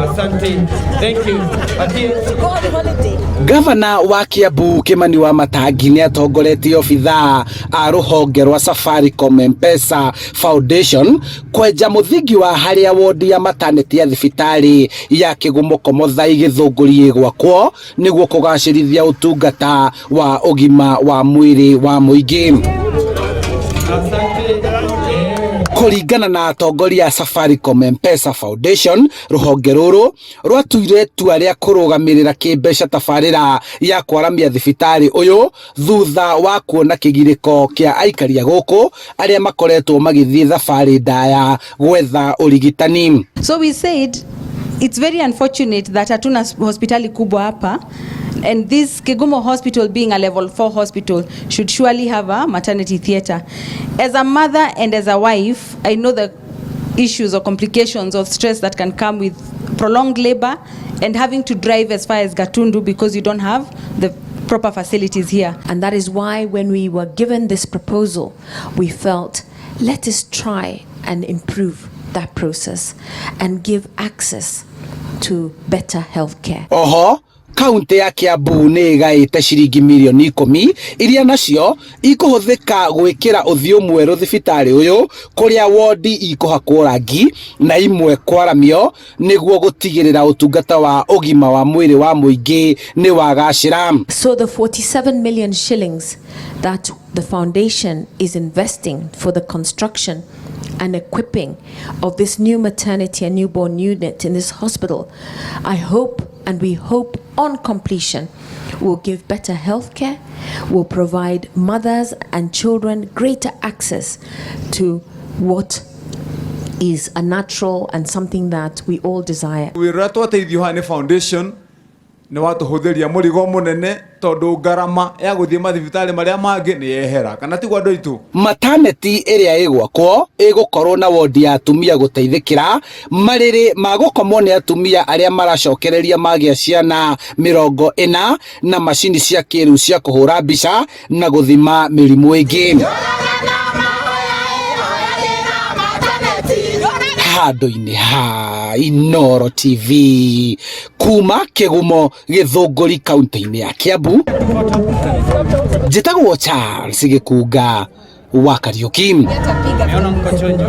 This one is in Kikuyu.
Asante. Thank you. Patie. Gavana wa Kiambu Kimani wa Matangi nĩ atongoretie obithaa a rũhonge rwa Safaricom M-Pesa Foundation kwenja mũthingi wa harĩa wodi ya maternity ya thibitarĩ ya Kĩgumo Komothai Gĩthũngũri ĩgwakwo nĩguo kũgacĩrithia ũtungata wa ũgima wa mwĩrĩ wa mũingĩ. Asante. Kũringana na atongoria a Safaricom M-Pesa Foundation, rũhonge rũrũ rwatuire itua rĩa kũrũgamĩrĩra kĩmbeca tabarĩra ya kwaramia thibitarĩ ũyũ thutha wa kuona kĩgirĩko kĩa aikari a gũkũ arĩa makoretwo magĩthiĩ thabarĩ ndaya gwetha ũrigitani. So we said it's very unfortunate that hatuna hospitali kubwa hapa, and this Kigumo Hospital, being a level 4 hospital, should surely have a maternity theater. As a mother and as a wife, I know the issues or complications of stress that can come with prolonged labor and having to drive as far as Gatundu because you don't have the proper facilities here. And that is why when we were given this proposal, we felt, let us try and improve that process and give access to better health care. Oho kaunti ya Kiambu nĩ ĩgaĩte ciringi mirioni 10 iria nacio ikũhũthĩka gwĩkĩra ũthiũ mwerũ thibitarĩ ũyũ kũrĩa wodi ikũhakwo rangi na imwe kwaramio nĩguo gũtigĩrĩra ũtungata wa ũgima wa mwĩrĩ wa mũingĩ nĩ wagacĩra. So the 47 million shillings that the foundation is investing for the construction and equipping of this new maternity and newborn unit in this hospital, I hope and we hope on completion will give better health care, will provide mothers and children greater access to what is a natural and something that we all desire. Wĩra ũrĩa twateithio haha nĩ foundation nĩ watũhũthĩria mũrigo mũnene tondũ ngarama ya gũthiĩ mathibitarĩ marĩa mangĩ nĩ yehera, kana tiguo, andũ aitũ? Maternity ĩrĩa ĩgwakwo ĩgũkorwo na wodi ya atumia gũteithĩkĩra, marĩrĩ ma gũkomwo nĩ atumia arĩa maracokereria magĩa ciana 40, na macini cia kĩrĩu cia kũhũra mbica na gũthima mĩrimũ ĩngĩ. Handũ-inĩ ha Inooro TV kuma Kĩgumo Gĩthũngũri kaunti-inĩ ya Kiambu, njĩtagwo Charles Gĩkunga wa Kariuki. Naona mko chonjo.